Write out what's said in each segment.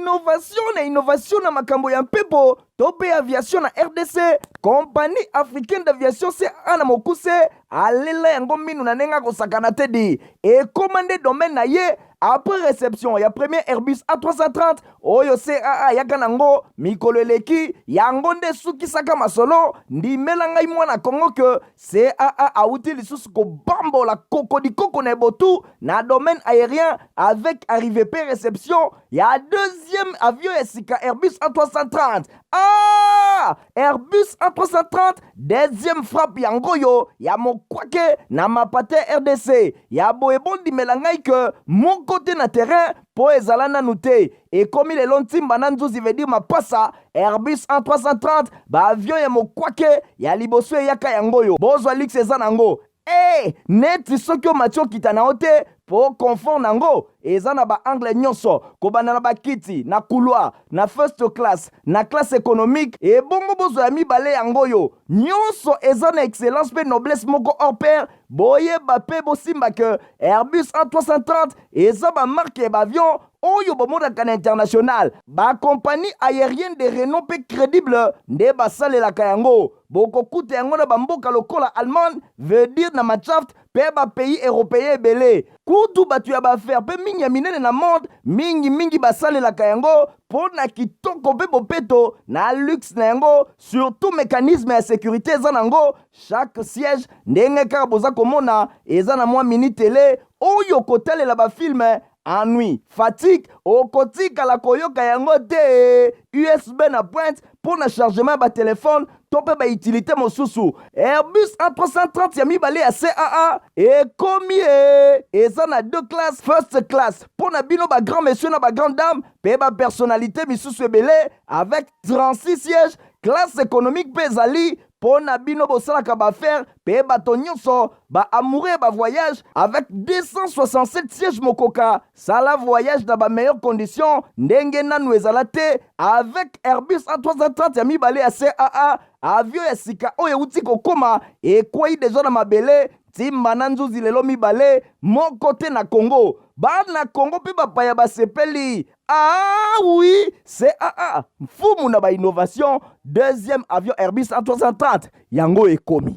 Innovation na innovation na makambo ya mpepo to mpe aviation na RDC, Compagnie africaine d'aviation CAA na mokuse alela yango minu na ndenge akosakana te di ekoma nde domaine na ye après réception ya premier Airbus A330 oyo CAA ayaka nango mikolo eleki. Yango nde esukisaka masolo. Ndimela ngai mwana Kongo ke CAA awuti lisusu kobambola kokodikoko na ebotu na domaine aérien avec arrivée pe réception ya deuxième avion ya sika Airbus A330. Ah! Airbus A330 deuxième frappe yango oyo ya mokwake na mapate RDC ya boye. Bondimela ngai ke moko te na terrain mpo ezala nanu te. Ekomi lelo ntimba na nzuzi, veut dire mapasa. Airbus A330, baavion ya mokwake ya liboso eyaka yango oyo. Bozwa luxe eza nango e neti soki omati okita na yo te mpo confort nango eza na baangle nyonso, kobanda na bakiti na couloir, na first class, na classe économique. Ebongo bozwa ya mibale yango oyo nyonso eza na excellence mpe noblesse moko hors pair. Boyeba mpe bosimba ke Airbus A330 eza bamarque ya baavion oyo bomonaka na international. Bacompagnie aérienne de renom mpe crédible nde basalelaka yango. Bokokuta yango na bamboka lokola Allemagne, veut dire na Mannschaft, mpe bapays européen ebele. Kutu bato ya baaffaires mpe mingi ya minene na monde mingimingi basalelaka yango mpo na kitoko mpe bopeto na luxe na yango, surtout mécanisme ya sécurité eza nango. Chaque siège, ndenge kaka boza komona, eza na mwa mini télé oyo kotalela bafilm. Ennui, fatigue okotikala koyoka yango te. USB na pointe mpo na chargement ya batelefone to mpe bautilité mosusu. Airbus A330 ya mibale ya CAA ekomi e eza na deux classes: first class mpo na bino bagrand monsieur na bagrand dame mpe bapersonnalité misusu ebele avec 36 sièges. Classe économique mpe ezali mpo na bino bosalaka baaffaires mpe bato nyonso baamoureux ya bavoyage avec 267 sièges. Mokoka sala voyage na bameilleures conditions ndenge nanu ezala te avec Airbus A330 ya mibale ya CAA. Avion ya sika oyo euti kokóma, ekwei deja na mabele ntimba na nzuzi lelo mibale moko te na Congo. Bana Congo mpe bapaya basepeli. Ah oui, CAA mfumu na bainnovation. Deuxième avion Airbus A330 yango ekomi.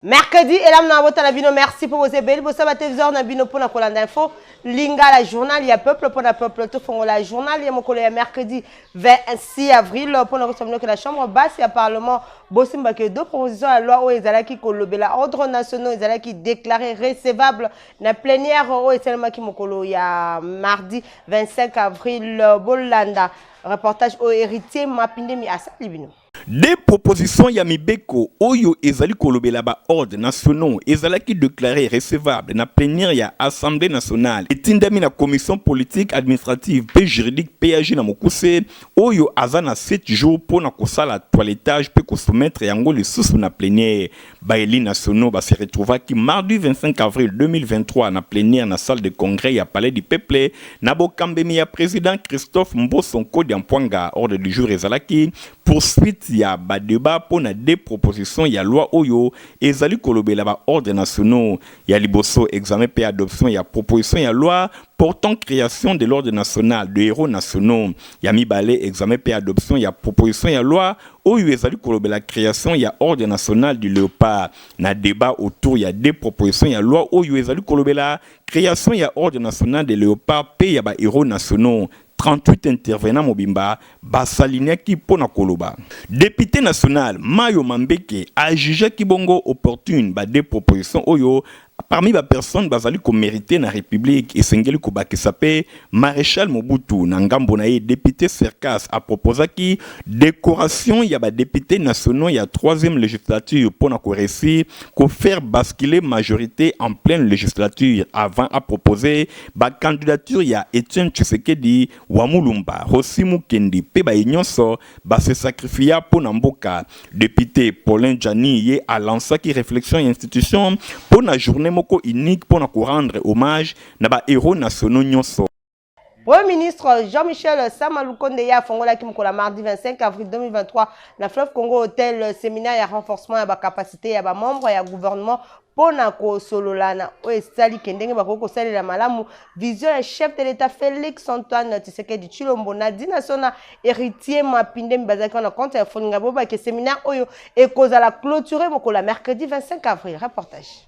Mercredi elamu na botala bino. Merci mpo boza ebele bosala batéléviseur na bino mpona kolanda Info Lingala, journal ya peuple mpona peuple. Tofongola journal ya mokolo ya mercredi 26 avril mpona kosa bino ke la chambre basse ya parlement bosimbaki deux propositions ya loi oyo ezalaki kolobela ordre nationaux ezalaki déclaré recevable na plénière oyo esalemaki mokolo ya mardi 25 avril. Bolanda reportage oyo Héritier Mapindemi asali bino. Deux propositions ya mibeko oyo ezali kolobela baordre nationaux ezalaki déclaré recevable na plénière ya Assemblée nationale, etindami na commission politique, administrative mpe juridique, PAG na mokuse, oyo aza na 7 jours mpo na kosala toilettage mpe kosoumettre yango lisusu na plénière. Baélus nationaux base retrouvaki mardi 25 avril 2023 na plénière na salle de congrès ya Palais du Peuple na bokambemi ya président Christophe Mboso Nkodia Mpwanga. Ordre du jour ezalaki poursuite ya badébat mpo na deux propositions ya loi oyo ezali kolobela baordre nationaux. Ya liboso, examen mpe adoption ya proposition ya loi portant création de l'ordre national de héros nationaux. Ya mibale, examen mpe adoption ya proposition ya loi oyo ezali kolobela création ya ordre national du Léopard. Na débat autour ya deux propositions ya loi oyo ezali kolobela création ya ordre national de Léopard mpe ya bahéros nationaux, 38 intervenants mobimba basaliniaki mpo na koloba. Député national Mayo Mambeke ajugeaki bongo opportune ba deux propositions oyo. Parmi bapersone bazali komérite na République, esengeli kobakisa mpe maréchal Mobutu. Na ngambo na ye, député Serkas aproposaki décoration ya badéputé nationaux ya troisième législature mpo na koréussir kofaire basculer majorité en pleine législature, avant aproposer bacandidature ya Etienne Tshisekedi wa Mulumba, Rossy Mukendi mpe baye nyonso base sacrifia mpo na mboka. Député Paulin Jani, ye alansaki réflexion ya institution mpo na journée moko unique mpo na korendre hommage na bahéros nationaux nyonso. Premier ministre Jean-Michel Sama Lukonde ye afongolaki mokolo ya mardi 25 avril 2023 na Fleuve Congo Hotel séminaire ya renforcement ya bacapacité ya bamembre ya gouvernement. mpo na kosolola na oyo esali ke ndenge bakoki kosalela malamu vision ya chef de l'État Félix Antoine Tshisekedi Tshilombo. Na Dinaso na Héritier Mapindemi bazalaki wana compte ya foninga bobake. Séminaire oyo ekozala clôturé mokolo ya mercredi 25 avril. Reportage.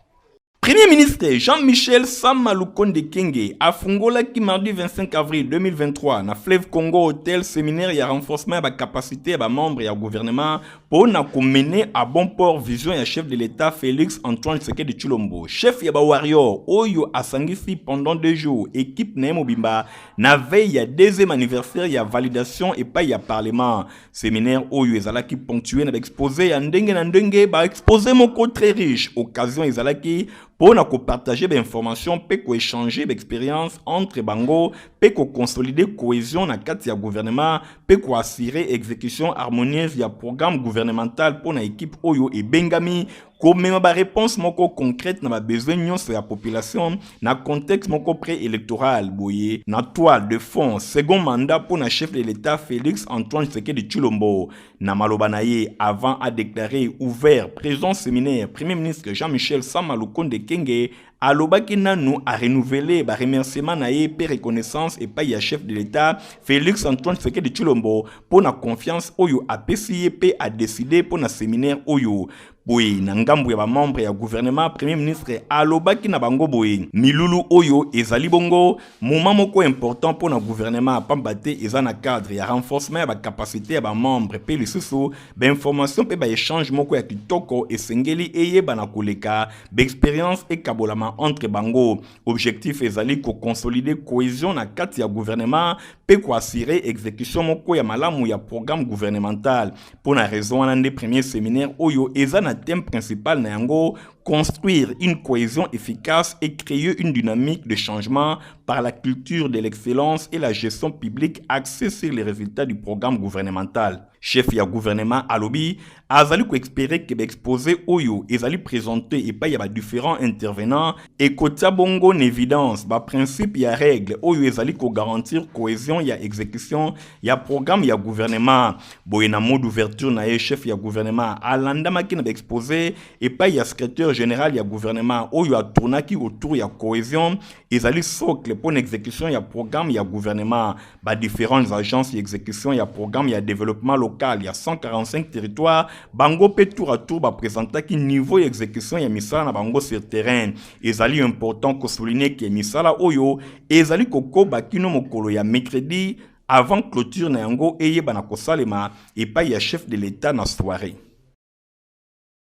Premier ministre Jean-Michel Sama Lukonde Kenge afungolaki mardi 25 avril 2023 na Fleuve Congo Hotel séminaire ya renforcement ya bacapacité ya bamembre ya gouvernement mpo na komener à bon port vision ya chef de l'État Félix Antoine Tshisekedi Tshilombo. Chef ya bawarrior oyo asangisi pendant 2 jours équipe na ye mobimba na veille ya deuxième anniversaire ya validation epai ya parlement. Séminaire oyo ezalaki ponctué na baexposé ya ndenge na ndenge, baexposé moko très riche. Occasion ezalaki mpo na kopartage bainformation mpe koéchange baexpérience entre bango mpe koconsolider cohésion na kati ya gouvernement mpe koassurer exécution harmonieuse ya programme gouvernemental mpo na équipe oyo ebengami komema baréponse moko concrète na babesoin nyonso ya population na contexte moko préélectoral. Boye na toile de fond, second mandat mpo na chef de l'État Félix Antoine Tshisekedi Tshilombo. Na maloba na ye avant adéclarer ouvert présent séminaire, Premier ministre Jean-Michel Sama Lukonde Kenge alobaki nanu arenouveler baremerciement na ye mpe reconnaissance epai ya chef de l'État Félix Antoine Tshisekedi Tshilombo mpo na confiance oyo apesi ye mpe adécider mpo na séminaire oyo. Boye na ngambu ya bamembre ya gouvernement, Premier ministre alobaki na bango boye: milulu oyo ezali bongo moment moko important mpo na gouvernement, pamba te eza na cadre ya renforcement ya bacapacité ya bamembre mpe lisusu bainformation mpe baéchange moko ya kitoko esengeli eyebana koleka, baexpérience ekabolama entre bango. Objectif ezali koconsolider cohésion na kati ya gouvernement mpe koassurer exécution moko ya malamu ya programme gouvernemental. Mpo na raison wana nde premier séminaire oyo eza na thème principal na yango: construire une cohésion efficace et créer une dynamique de changement par la culture de l'excellence et la gestion publique axée sur les résultats du programme gouvernemental. Chef ya gouvernement alobi azali koespérer ke baexposé oyo ezali présenté epai ya badifférents intervenants ekotia bongo na évidence baprincipe ya règle oyo ezali kogarantir cohésion ya exécution ya programme ya gouvernement. Boye na mot d'ouverture na ye, chef ya gouvernement alandamaki na baexposé epai ya secrétaire général ya gouvernement oyo atournaki autour ya cohésion ezali socle mpo na exécution ya programme ya gouvernement. Badifférentes agences ya exécution ya programme ya développement local ya 145 territoires, bango mpe tour à tour baprésentaki niveau ya exécution ya misala na bango sur terrain. Ezali important kosouligner ke misala oyo ezali kokoba kino mokolo ya mercredi avant clôture na yango eyebana kosalema epai ya chef de l'État na soirée.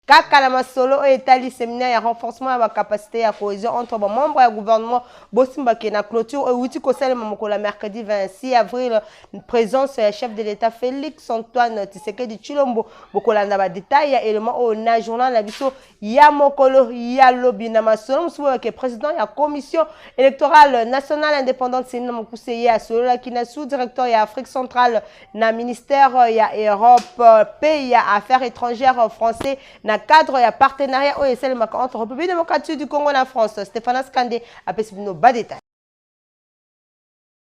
Kaka na masolo oyo etali séminaire ya renforcement ya bacapacité ya cohésion entre bamembre ya gouvernement, bosimbake na clôture oyo euti kosalema mokolo ya mercredi 26 avril, présence ya chef de l'État Félix Antoine Tshisekedi Tshilombo. Bokolanda badetail ya élément oyo na journal na biso ya mokolo ya lobi. Na masolo mosusu, boyoke président ya Commission électorale nationale indépendante, CENI na mokuse, ye asololaki na sous-directeur ya Afrique centrale na ministère ya Europe mpe ya Affaires étrangères français na cadre ya partenariat oyo esalemaka entre République démocratique du Congo na France. Stéphanas Kande apesi bino badetail.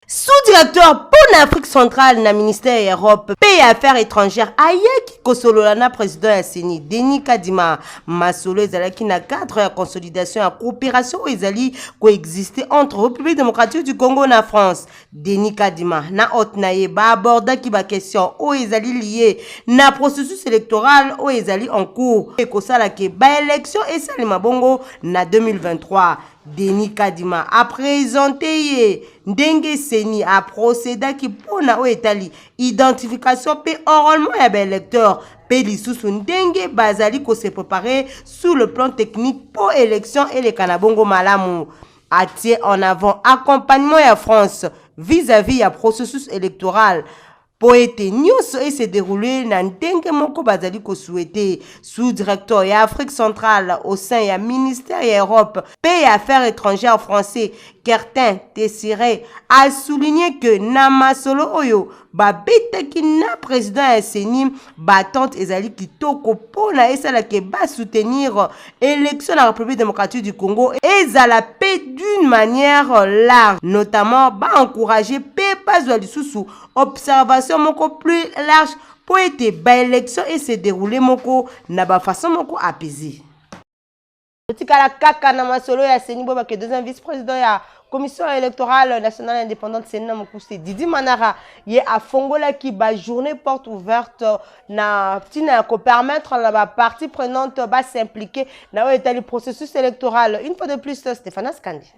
Sous-directeur mpo na Afrique centrale na ministère ya Europe mpe ya Affaires étrangères ayaki kosolola na président ya CENI, Denis Kadima. Masolo ezalaki na cadre ya consolidation ya coopération oyo ezali koexiste entre République démocratique du Congo na France. Denis Kadima na hôte na ye baabordaki baquestion oyo ezali lié na processus électoral oyo ezali en cours, ekosalaki baélection esalema bongo na 2023. Denis Kadima aprésenter ye ndenge CENI aprocédaki mpona oyo etali identification mpe enrôlement ya baélecteur, mpe lisusu ndenge bazali kose préparer sur le plan technique mpo élection eleka na bongo malamu. Atie en avant accompagnement ya France vis-à-vis ya processus électoral mpo ete nyonso ese déroule na ndenge moko bazali kosouhaiter. Sous-directeur ya Afrique centrale au sein ya ministère ya Europe mpe ya Affaires étrangères français, Quentin Tessiré, asouligné ke na masolo oyo babetaki na président ya CENI, battente ezali kitoko mpona esalaka basoutenir élection na République démocratique du Congo ezala mpe d'une manière large, notamment baencourage mpe bazwa lisusu observation moko plus large mpo ete baélection ese déroule moko na bafaçon moko apaisée. Totikala kaka na masolo ya CENI. Boyebake deuxième vice-président ya Commission électorale nationale indépendante, CENI na mokuse, Didi Manara, ye afongolaki bajournée porte ouverte na ntina ya kopermettre na bapartie prenante bas'impliquer na oyo etali processus électoral. Une fois de plus, Stéphane Askandi.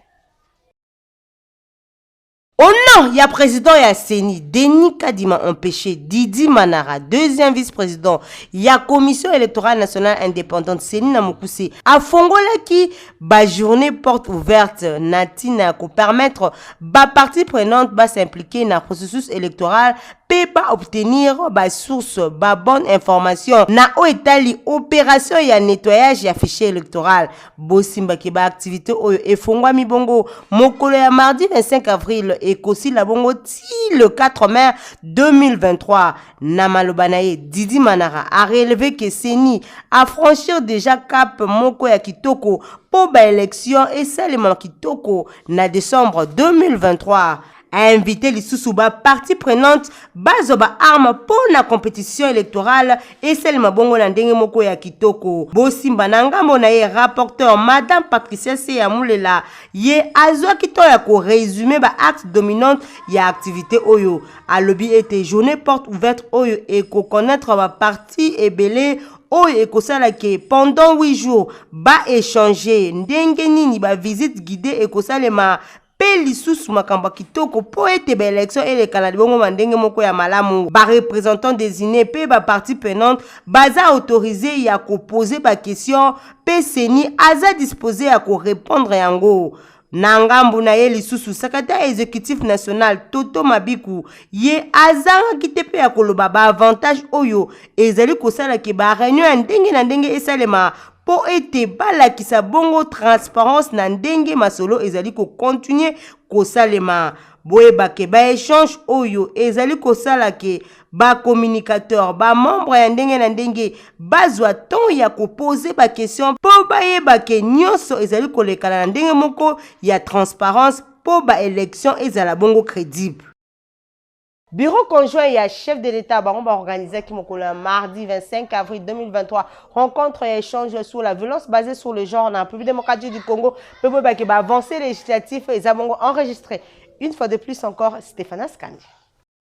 Au nom ya président ya CENI, Denis Kadima empêché, Didi Manara, deuxième vice-président ya Commission électorale nationale indépendante, CENI na mokuse, afongolaki ba journée porte ouverte na ntina ya kopermettre ba partie prenante bas'impliquer na processus électoral mpe baobtenir basource, babonne information na oyo etali opération ya nettoyage ya fichier électoral. Bosimbaki baactivité oyo efongwami bongo mokolo ya mardi 25 avril, ekosila bongo ti le 4 mai 2023. Na maloba na ye, Didi Manara arelevé ke CENI afranchir déjà cap moko ya kitoko mpo baélection esalema kitoko na décembre 2023. Ainvité lisusu bapartie prenante bazwa baarme mpo na compétition électorale esalema bongo na ndenge moko ya kitoko. Bosimba, na ngambo na ye, rapporteur Madame Patricia Seya Mulela, ye azwaki to ya korésumer baaxe dominante ya activité oyo. Alobi ete journée porte ouverte oyo ekoconnaître baparti ebele oyo ekosala ke pendant 8 jours baéchange ndenge nini bavisite guidée ekosalema, mpe lisusu makambo ya kitoko mpo ete baélection eleka na libongo na ndenge moko ya malamu. Bareprésentant désigné mpe bapartie prenante baza autorisé ya kopose baquestion, mpe CENI aza disposé ya korépondre yango. Na ngambu na ye lisusu, secrétaire exécutif national Toto Mabiku, ye azangaki te mpe ya koloba baavantage oyo ezali kosalaki baréunion ya ndenge na ndenge esalema mpo ete balakisa bongo transparence na ndenge masolo ezali kocontinuer kosalema. Boyebake baéchange oyo ezali kosala ke bacommunicateur, bamembre ya ndenge na ndenge bazwa temps ya kopose baquestion mpo bayeba ke nyonso ezali kolekana na ndenge moko ya transparence mpo baélection ezala bongo crédible. Bureau conjoint ya chef de l'État, bango baorganisaki mokolo ya mardi 25 avril 2023 rencontre ya échange sur la violence basée sur le genre na République démocratique du Congo, mpe boyebaki baavancé législatif eza bongo enregistré. Une fois de plus encore, Stéphane Askandi.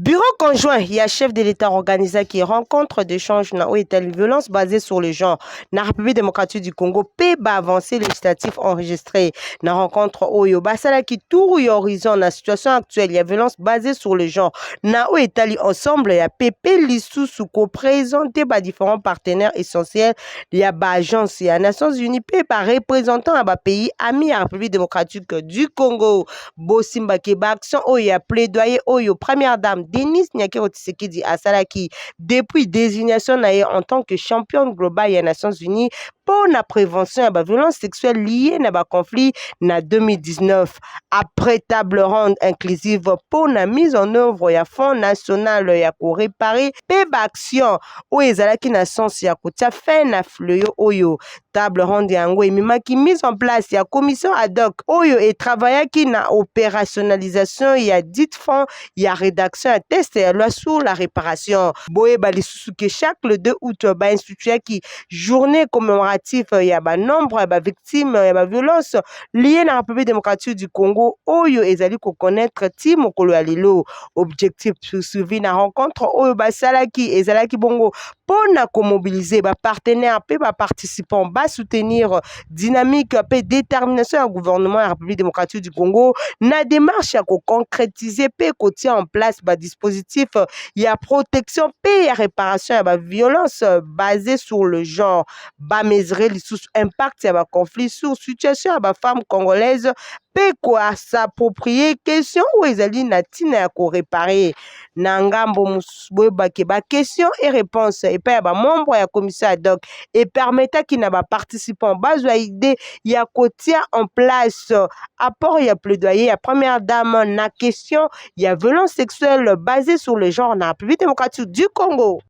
Bureau conjoint ya chef de l'État organisaki rencontre d'échange na oyo etali violence basée sur le genre na République démocratique du Congo mpe baavancé législatif enregistré. Na rencontre oyo, basalaki tour ya horizon na situation actuelle ya violence basée sur le genre na oyo etali ensemble ya pepe, lisusu koprésente badifférents partenaires essentiels ya baagence ya Nations unies mpe bareprésentant ya bapays amis ya République démocratique du Congo. Bosimbaki baaction oyo ya plaidoyer oyo première dame Denise Nyakeru Tshisekedi asalaki depuis désignation na ye en tant que championne globale ya Nations unies mpo na prévention ya baviolence sexuelle liée na baconflit na 2019. Après table ronde inclusive mpo na mise en œuvre ya Fonds national ya koréparer mpe baaction oyo ezalaki na sens ya kotia fin na fléau oyo, table ronde yango ememaki mise en place ya commission ad hoc oyo etravaillaki na opérationnalisation ya dit fonds, ya rédaction ya texte ya loi sur la réparation. Boyeba lisusu ke chaque le 2 août bainstituaki journée commémorative ya banombre ya bavictime ya baviolence liée na République démocratique du Congo oyo ezali koconnaître ti mokolo ya lelo. Objectif poursuivi na rencontre oyo basalaki ezalaki bongo mpo na komobiliser bapartenaire mpe baparticipant basoutenir dynamique mpe détermination ya gouvernement ya République démocratique du Congo na démarche ya koconcrétiser mpe kotia en place badispositif ya protection mpe ya réparation ya baviolence basée sur le genre, bamesurer lisusu impact ya baconflit sur situation ya bafemme congolaise mpe kos'approprier question oyo ezali na ntina ya koréparer. Na ngambo mosusu, boyebake baquestion et réponse epai ya bamembre ya commission ad hoc epermetaki na baparticipant bazwa idée ya kotia en place apport ya plaidoyer ya première dame na question ya violence sexuelle basée sur le genre na République démocratique du Congo.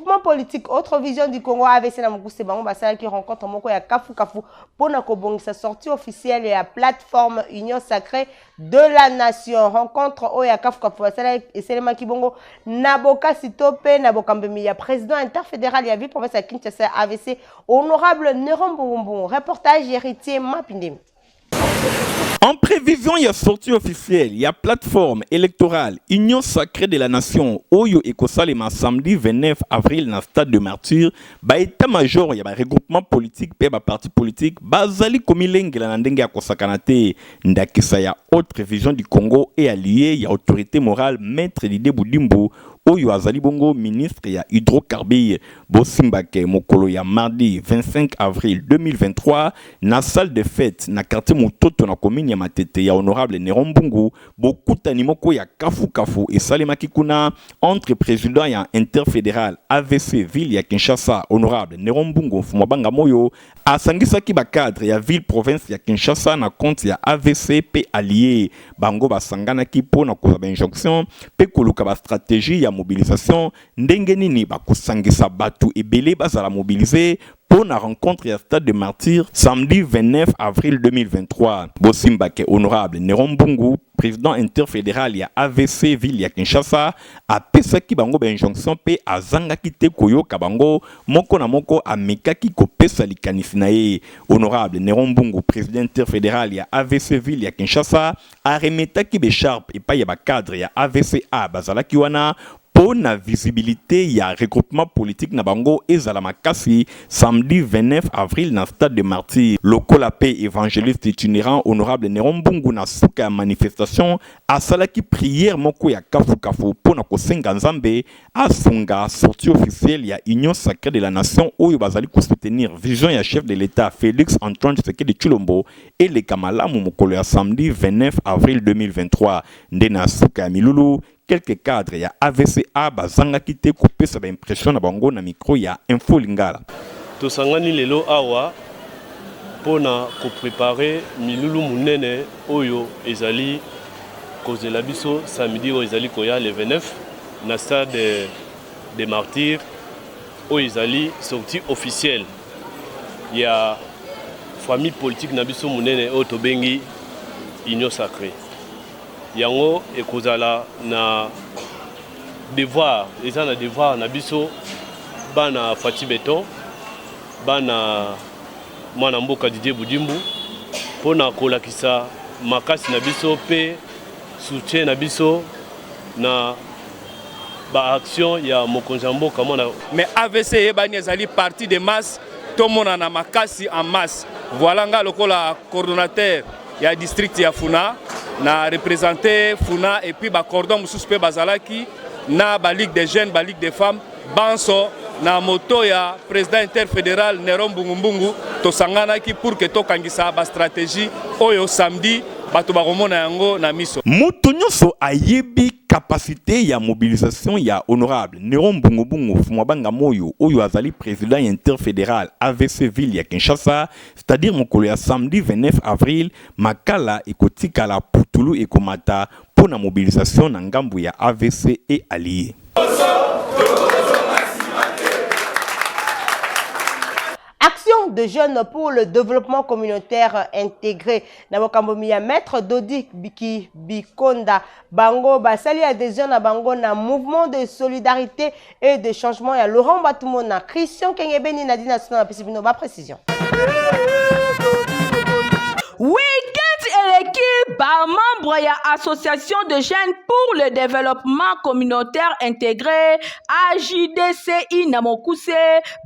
Regroupement politique Autre Vision du Congo AVC na mokuse bango basalaki rencontre moko ya kafukafu mpo na kobongisa sortie officielle ya plateforme Union Sacrée de la Nation. Rencontre oyo ya kafukafu basalaki esalemaki bongo na bokasi to mpe na bokambemi ya président interfédéral ya ville province ya Kinshasa ya AVC honorable Neron Mbungumbungu. Reportage Héritier Mapindemi. En prévision ya sortie officielle ya plateforme électorale Union Sacrée de la Nation oyo ekosalema samedi 29 avril na stade de Martyrs, ba état-major ya ba regroupement politique pe ba parti politique bazali komilengela na ndenge ya kosakana te. Ndakisa ya Autre Vision du Congo et allié ya autorité morale Maître Didier Budimbu oyo azali bongo ministre ya hydrocarbures. Bosimbake mokolo ya mardi 25 avril 2023 na salle de fête na quartier Mutoto na commune ya Matete ya honorable Neron Mbungu, bokutani moko ya kafu-kafu esalemaki kuna entre président ya interfédéral AVC ville ya Kinshasa honorable Neron Mbungu Mfumwa Banga Moyo asangisaki bacadre ya ville province ya Kinshasa na compte ya AVC mpe allié. Bango basanganaki mpo na kozwa bainjonction mpe koluka bastratégie ya mobilisation, ndenge nini bakosangisa bato ebele bazala mobilisé mpo na rencontre ya stade de Martyrs samedi 29 avril 2023. Bosimbake honorable Neron Mbungu, président interfédéral ya AVC ville ya Kinshasa, apesaki bango bainjonction mpe azangaki te koyoka bango moko na moko amekaki kopesa likanisi na ye. Honorable Neron Mbungu, président interfédéral ya AVC ville ya Kinshasa, aremetaki baécharpe epai ya bacadre ya AVCA bazalaki wana mpo na visibilité ya regroupement politique na bango ezala makasi samedi 29 avril na stade de Martyrs. Lokola mpe évangéliste itinérant honorable Neron Mbungu, na suka ya manifestation asalaki prière moko ya kafukafu mpo na kosenga Nzambe asunga sortie officielle ya Union sacrée de la Nation oyo bazali kosoutenir vision ya chef de l'État Félix Antoine Tshisekedi Tshilombo eleka malamu mokolo ya samedi 29 avril 2023. Nde na suka ya milulu, quelques cadres ya AVCA bazangaki te kopesa baimpression na bango na micro ya Info Lingala. Tosangani lelo awa mpona koprépare milulu monene oyo ezali kozela biso samedi oyo ezali koya, le 29, na stade de Martyrs, oyo ezali sortie officielle ya famille politique na biso monene oyo tobengi Union sacrée. Yango ekozala na devoir, eza na devoir na biso bana Fatshi Béton, bana mwana mboka Didier Budimbu, mpona kolakisa makasi na biso mpe soutien na biso na baaction ya mokonzi ya mboka mwana. Mais AVC eyebani, ezali parti de masse, tomonana makasi en masse. Voilà, nga lokola coordonnateur ya district ya Funa, na représente Funa et puis bacordon mosusu mpe bazalaki na baligue des jeunes, baligue des femmes, banso na moto ya président interfédéral Neron Mbungumbungu, tosanganaki pour que tokangisa bastratégie oyo samedi bato bakomona yango na miso. Moto nyonso ayebi capacité ya mobilisation ya honorable Neron Mbungubungu Fumwabanga Moyo oyo azali président ya interfédéral AVC ville ya Kinshasa, c'est-à-dire mokolo ya samedi 29 avril, makala ekotikala putulu ekomata mpo na mobilisation na ngambu ya AVC et allié. Action de jeunes pour le développement communautaire intégré. Na bokambo ya maître Dodi Biki Bikonda, bango basali adhésion na bango na mouvement de solidarité et de changement ya Laurent Batumona, Christian Kengebeni, Nadine National apesi bino ba précision. Week-end eleki, bamembre ya Association de jeunes pour le développement communautaire intégré, AJDCI na mokuse,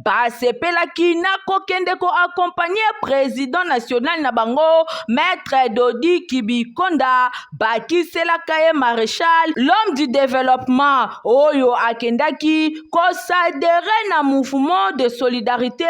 basepelaki na kokende koaccompagne président national na bango maître Dodi Kibikonda, bakiselaka ye Maréchal, l'homme du développement, oyo akendaki koadhérer na mouvement de solidarité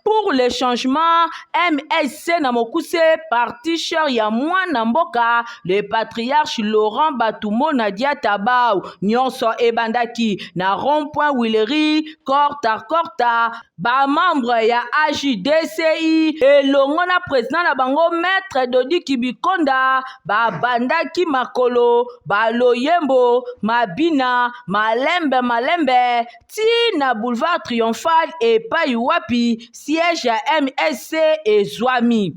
pour le changement, MSC na mokuse, parti cher ya mwana mboka. maloba le patriarche Laurent Batumona Diatabao. Nyonso ebandaki na rond-point Willery Korta Korta. Ba membre ya AJDCI elongo na president na bango maître Dodi Kibikonda babandaki makolo baloyembo mabina malembe malembe ti na boulevard triomphal epai wapi siège ya MSC ezwami.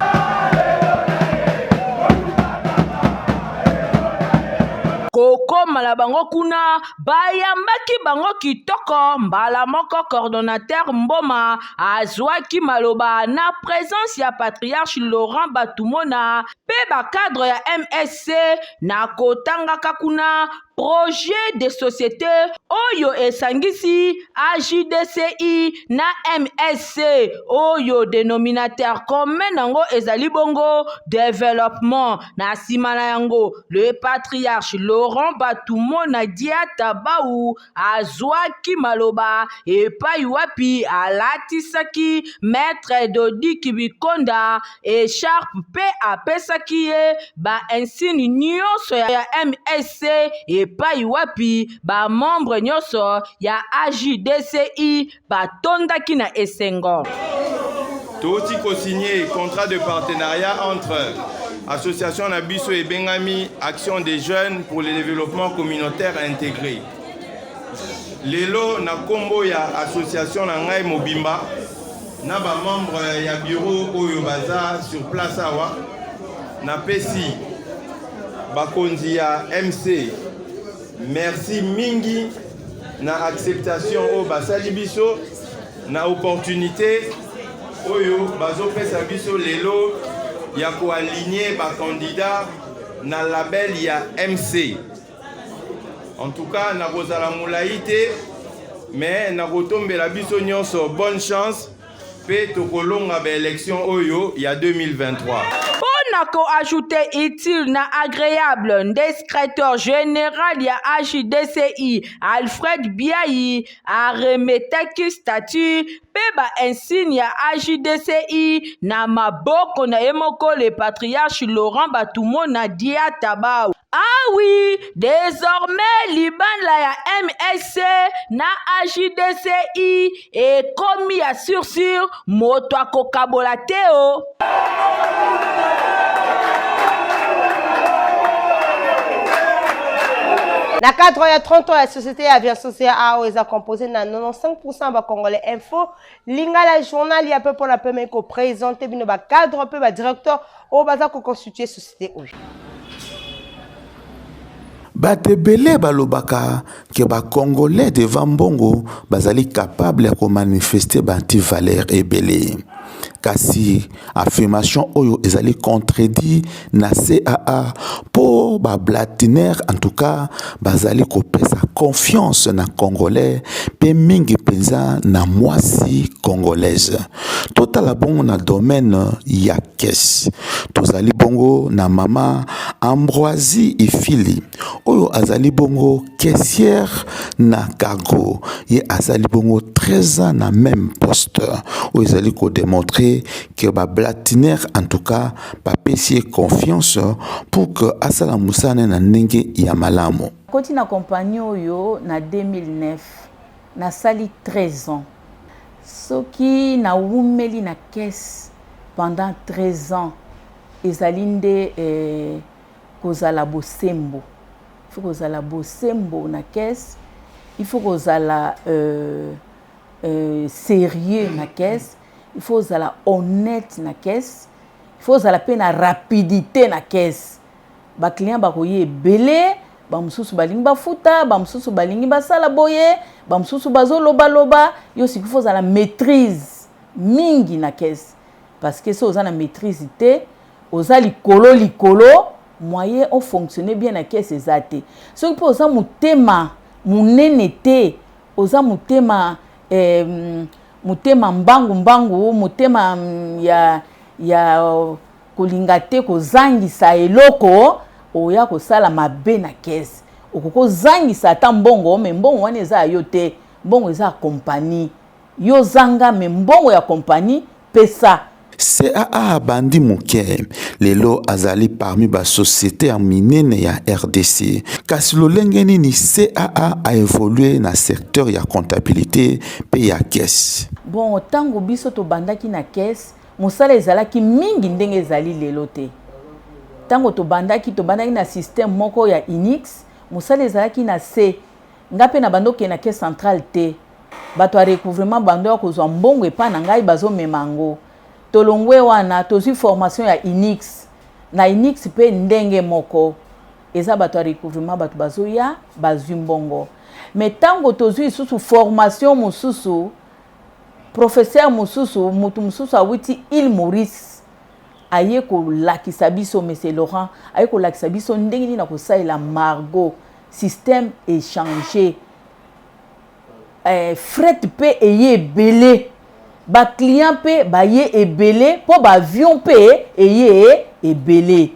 Kokoma na bango kuna, bayambaki bango kitoko. Mbala moko coordonnateur Mboma azwaki maloba na presence ya patriarche Laurent Batumona pe ba cadre ya MSC na kotangaka kuna projet de société oyo esangisi AJDCI na MSC oyo denominateur commun nango ezali bongo developpement. Na nsima na yango, le patriarche Laurent Batumona Diata Bau azwaki maloba epai wapi alatisaki Maître Dodi Kibikonda echarpe mpe apesaki ye ba insigne nyonso ya MSC epai wapi ba membre nyonso ya AJDCI batondaki na esengo. Touti ko signer contrat de partenariat entre association na biso ebengami Action des jeunes pour le développement communautaire intégré. Lelo na kombo ya association na ngai mobimba na ba membre ya bureau oyo baza sur place awa, napesi bakonzi ya MC merci mingi na acceptation oyo basali biso, na opportunité oyo bazopesa biso lelo ya koaligner ba candidats na label ya MC. En tout cas, nakozala molai te, mais nakotombela biso nyonso bonne chance mpe tokolonga ba élection oyo ya 2023. Mpo na ko ajouter utile na agreable, nde secretaire general ya AJDCI Alfred Biayi aremetaki statut mpe ba insigne ya AJDCI na maboko na ye moko le patriarche Laurent Batumona Diatabao. Ah oui, désormais libanda ya MSC na AJDCI ekomi ya sur sur, moto akokabola te o. Na cadre ya 30 ans ya société ya aviation CAA oyo eza composé na 95% ba congolais info lingala journal ya peuple na peme ko présenter bino ba cadre pe ba directeur oyo baza ko constituer société oyo. Bato ebele balobaka que ba congolais devant mbongo bazali capable ya ko manifester ba anti valeurs ebele. Kasi affirmation oyo ezali contredit na CAA mpo ba blatinaires en tout cas bazali kopesa confiance na congolais mpe mingi mpenza na mwasi congolaise. Totala bongo na domaine ya caisse. Tozali bongo na mama Ambroisie Ifili oyo azali bongo caissière na cargo. Ye azali bongo 13 ans na même poste oyo ezali ko démontrer que ba blatinaires en tout cas bapesi ye confiance pour que asala mosala na ndenge ya malamu. Nakoti na compagnie oyo na 2009, nasali 13 ans. Soki nawumeli na caisse pendant 13 ans, ezali nde eh, kozala bosembo. Il faut kozala bosembo na caisse, il faut kozala euh, euh, sérieux na caisse, il faut kozala honnête na caisse, il faut kozala pe na rapidité na caisse. Ba clients bakoya ebele, ba mosusu balingi bafuta, ba mosusu balingi basala boye, ba mosusu bazolobaloba. Yo sikoyo faut ozala maîtrise mingi na caisse, parce que soki oza na maîtrise te, oza likolo likolo, moyen o fonctionner bien na caisse eza te. Soki pe oza motema monene te, oza motema eh, motema mbangu mbangu, motema ya, ya kolinga te kozangisa eloko, oya kosala mabe na caisse. Okoki kozangisa ata mbongo, mais mbongo wana eza ya yo te, mbongo eza ya compagnie. Yo zanga, mais mbongo ya compagnie pesa. CAA abandi moke, lelo azali parmi ba societes ya minene ya rdc. Kasi lolenge nini CAA a evoluer na secteur ya comptabilite mpe ya caisse? Bon, tango biso tobandaki na caisse, mosala ezalaki mingi ndenge ezali lelo te. Tango tobandaki, tobandaki na système moko ya Unix, mosala ezalaki na se. Nga pe na banda okende na caisse centrale te. Bato ya recouvrement bando ya kozwa mbongo epa na ngai bazo mema yango. Tolongwe wana tozwi formation ya Unix. Na Unix pe ndenge moko. Eza bato ya recouvrement bato bazoya bazwi mbongo. Mais tango tozwi lisusu formation mosusu, professeur mosusu, mutu mosusu awuti Ile Maurice aye kolakisa biso, Monsieur Laurent aye kolakisa biso ndenge nini na kosalela Margot, système echanger. Eh, fret mpe eye ebele, ba clients mpe baye ebele mpo ba avions mpe eye ebele.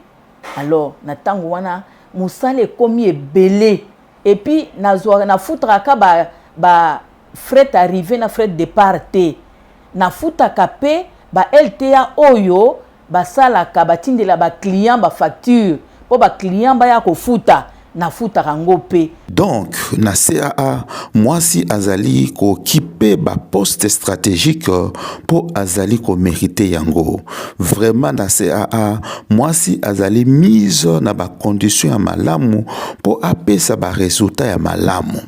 Alors na tango wana mosala ekomi ebele et puis nazwaka nafutaka ka ba, ba fret arrivée na fret départ te, nafutaka mpe ba LTA oyo basalaka batindela ba clients ba facture mpo ba clients baya kofuta, nafutaka yango mpe. Donc na CAA mwasi azali ko occuper ba postes strategiques mpo azali ko meriter yango. Vraiment na CAA mwasi azali mise na ba conditions ya malamu mpo apesa ba resultats ya malamu.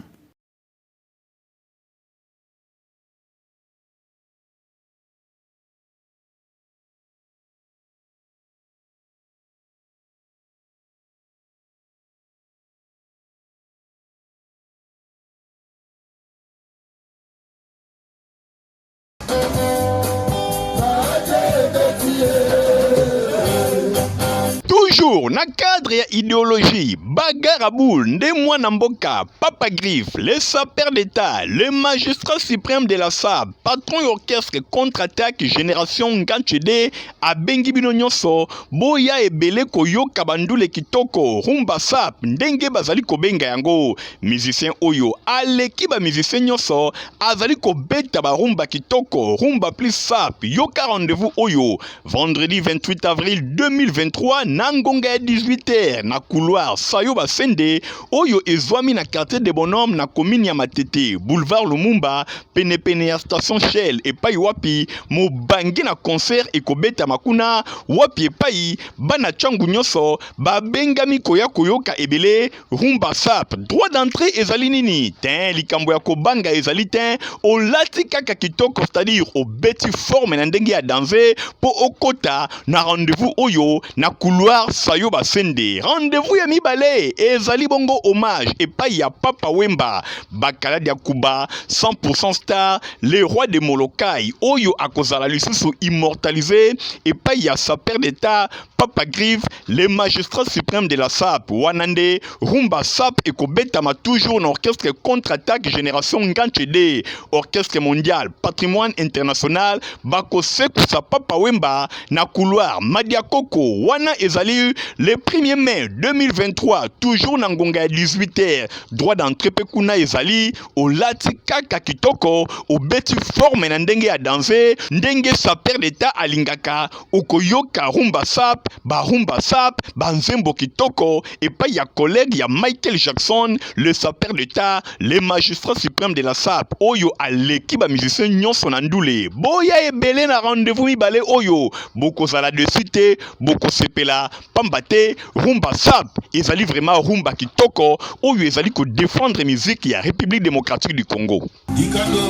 Toujours na cadre ya idéologie bagarre à boule nde mwana mboka Papa Griffe, le sapeur d'État, le magistrat suprême de la SAB, patron ya orchestre contre-attaque génération Nganchede abengi bino nyonso boya ebele koyoka bandule kitoko rumba sap ndenge bazali kobenga yango. Musicien oyo aleki ba musicien nyonso azali kobeta ba rumba kitoko rumba plus sap. Yoka rendez-vous oyo vendredi 28 avril 2023 na ngonga ya 18h na couloir Sayo Basende oyo ezwami na quartier de Bonhomme na commune ya Matete, boulevard Lumumba, penepene ya station Shell, epai wapi mobange na concert ekobetama kuna, wapi epai bana Tshangu nyonso babengami koya koyoka ebele rumba sap. Droit d'entrée ezali nini? Te, likambo ya kobanga ezali te, olati kaka kitoko, c'est-à-dire obeti forme na ndenge ya danger mpo okota na rendez-vous oyo na couloir Sayo Basende. Rendez-vous ya mibale ezali bongo hommage epai ya Papa Wemba, Bakaladi ya Kuba, 100% star, le roi de Molokai oyo akozala lisusu immortalisé epai ya sapeur d'État Papa Griffe, le magistrat suprême de la SAP. Wana nde rumba SAP ekobetama toujours na orchestre contre-attaque génération Nganche orchestre mondial patrimoine international bakosekusa Papa Wemba na couloir Madiakoko. Wana ezali le 1er mai 2023 toujours na ngonga ya 18h. Droit d'entrée pe kuna ezali olati kaka kitoko, obeti forme na ndenge ya danse ndenge sapeur d'État alingaka. Okoyoka rumba sap, ba rumba sap, ba nzembo kitoko epai ya collègue ya Michael Jackson, le sapeur d'État, le magistrat suprême de la sap oyo aleki ba musiciens nyonso na ndule. Boya ebele na rendez-vous mibale oyo, bokozala dessus te, bokosepela pamba te rumba sap ezali vraiment rumba kitoko oyo ezali ko défendre musique ya République démocratique du Congo. Dikando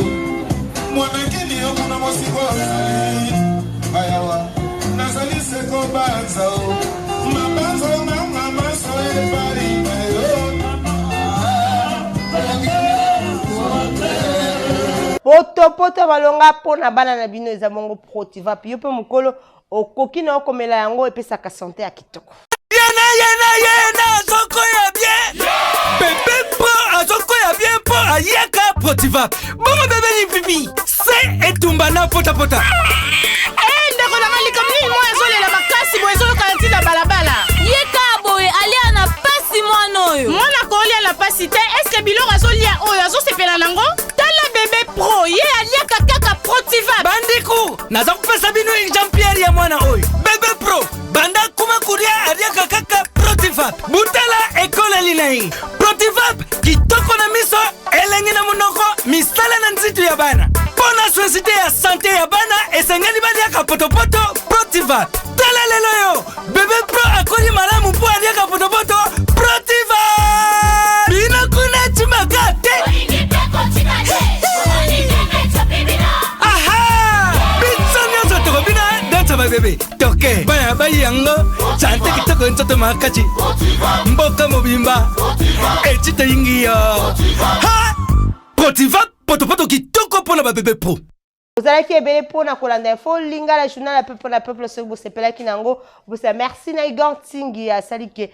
mwana kini yo kuna mosika ozali bayawa nazali seko banza o mabanzo mama maso epai na yo. Potopoto malonga mpo na bana na bino eza bongo Protivap. Yo mpe mokolo okoki na okomela yango, epesaka sante ya kitoko. Yena yena yena azokoya bien. Bebe pro azokoya bien mpo ayaka Protivap. Bongo bebe lipipi se etumba na potapota. Eh, ndeko nanga likambo nini mwa ezolela makasi boye ezoyoka na ntina balabala. Ye kaka boye alia na pasi mwana oyo. Mwana kolia na pasi te, eske biloko azolia oyo azosepela nango? Tala bebe pro, ye aliaka kaka Protivap. Bandeko, naza kopesa bino exemplaire ya mwana oyo bebe pro. Banda akoma kolia, aliaka kaka Protivap. Butala ekoleli na ye. Protivap kitoko na miso, elengi na monoko, misala na nzitu ya bana. Mpo na société ya sante ya bana, esengeli baliaka potopoto Protivap. Tala lelo yo bebe pro akoli malamu mpo aliaka potopoto Protivap. Bino kuna timaka te. Aha, biso nyonso tokobina dansa babebe toke bana bayi yango sante kitoko, nzoto makasi, mboka mobimba eti toyingi yo. Ha! Protiva, potopoto kitoko mpo na babebe pro. Ozalaki ebele mpona kolanda Info Lingala, journal ya peuple na peuple. Soki bosepelaki na yango, bosa merci na Igor Ntingi, asali ke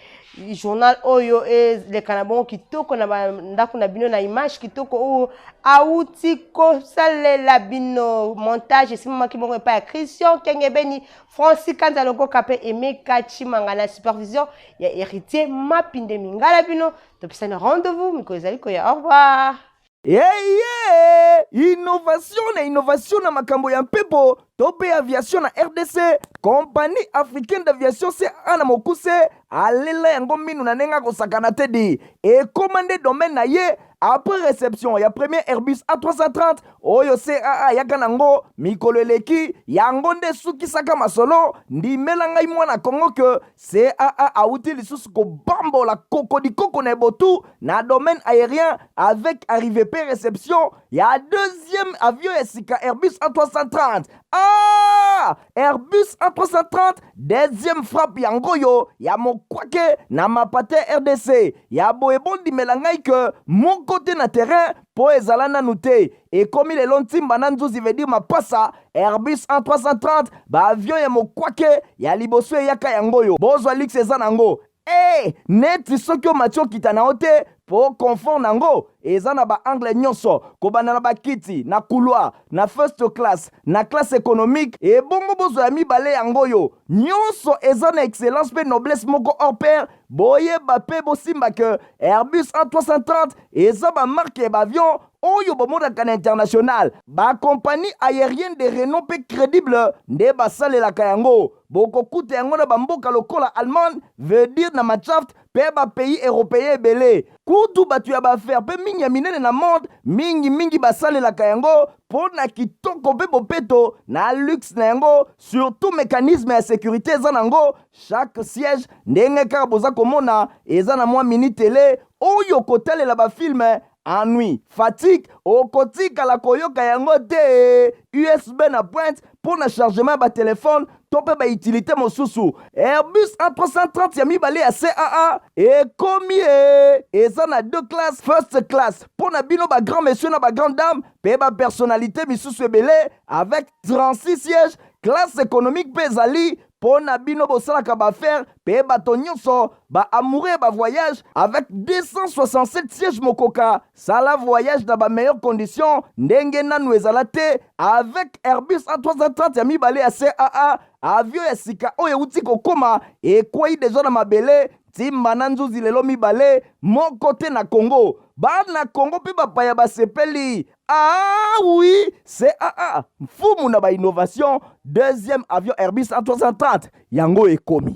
journal oyo eleka na bongo kitoko na bandako na bino, na image kitoko oyo awuti kosalela bino. Montage esimamaki bongo epai ya Christian Kengebeni, Francis Kanza Lokoka mpe Emeka Chimanga, na supervision ya Héritier Mapinde Mingala. Bino topesani rendez-vous mikolo ezali koya. Au revoir. Eye innovation na innovation na makambo ya mpepo to mpe aviation na RDC, Compagnie africaine d'aviation, CAA na mokuse, alela yango minu na ndenge akosakana te di. Ekóma nde domaine na ye après réception ya premier Airbus A330 oyo CAA ayaka nango mikolo eleki. Yango nde esukisaka masolo. Ndimela ngai mwana Kongo ke CAA awuti lisusu kobambola kokodikoko na ebotu na domaine aérien avec arrivée pe réception ya deuxième avion ya sika, Airbus A330. Ah, Airbus A330 deuxième frappe yango oyo ya mokwake na mapate RDC. Ya boye, bondimela ngai ke moko te na terrain mpo ezala nanu te. Ekomi lelo ntimba na nzuzi, veut dire mapasa. Airbus A330, baavion ya mokwake ya liboso eyaka yango oyo. Bozwa luxe eza nango e neti soki omati, okita na yo te, mpo confort nango eza na baangle nyonso, kobanda na bakiti na couloir, na first class, na classe économique. Ebongo bozwa ya mibale yango oyo, nyonso eza na excellence mpe noblesse moko hors pair. Boyeba mpe bosimba ke Airbus A330 eza bamarque ya baavion oyo bomonaka na international. Bacompagnie aérienne de renom mpe crédible nde basalelaka yango. Bokokuta yango na bamboka lokola Allemagne, veut dire na Mannschaft, mpe bapays européen ebele. Kutu bato ya baaffaire mpe mingi ya minene na monde, mingimingi basalelaka yango mpo na kitoko mpe bopeto na luxe na yango. Surtout mécanisme ya sécurité eza nango. Chaque siège, ndenge kaka boza komona, eza na mwa mini télé oyo kotalela bafilme. Ennui, fatigue, okotikala koyoka yango te. USB na pointe mpo na chargement ya batelefone to mpe bautilité mosusu. Airbus A330 ya mibale ya CAA ekomi e eza na deux classes: first class mpo na bino bagrand monsieur na bagrand dame mpe bapersonnalité misusu ebele, avec 36 sièges. Classe économique mpe ezali mpo na bino bosalaka baaffaire mpe bato nyonso baamoureux ya bavoyage, avec 267 sièges. Mokoka sala voyage na bameilleure condition ndenge nanu ezala te avec Airbus A330 ya mibale ya CAA. Avion ya sika oyo euti kokóma, ekwei deja na mabele ntimba na nzuzi lelo mibale, moko te na Congo. Bana Congo mpe bapaya basepeli. Ah oui, CAA, mfumu na bainnovation, deuxième avion Airbus A330 yango ekomi.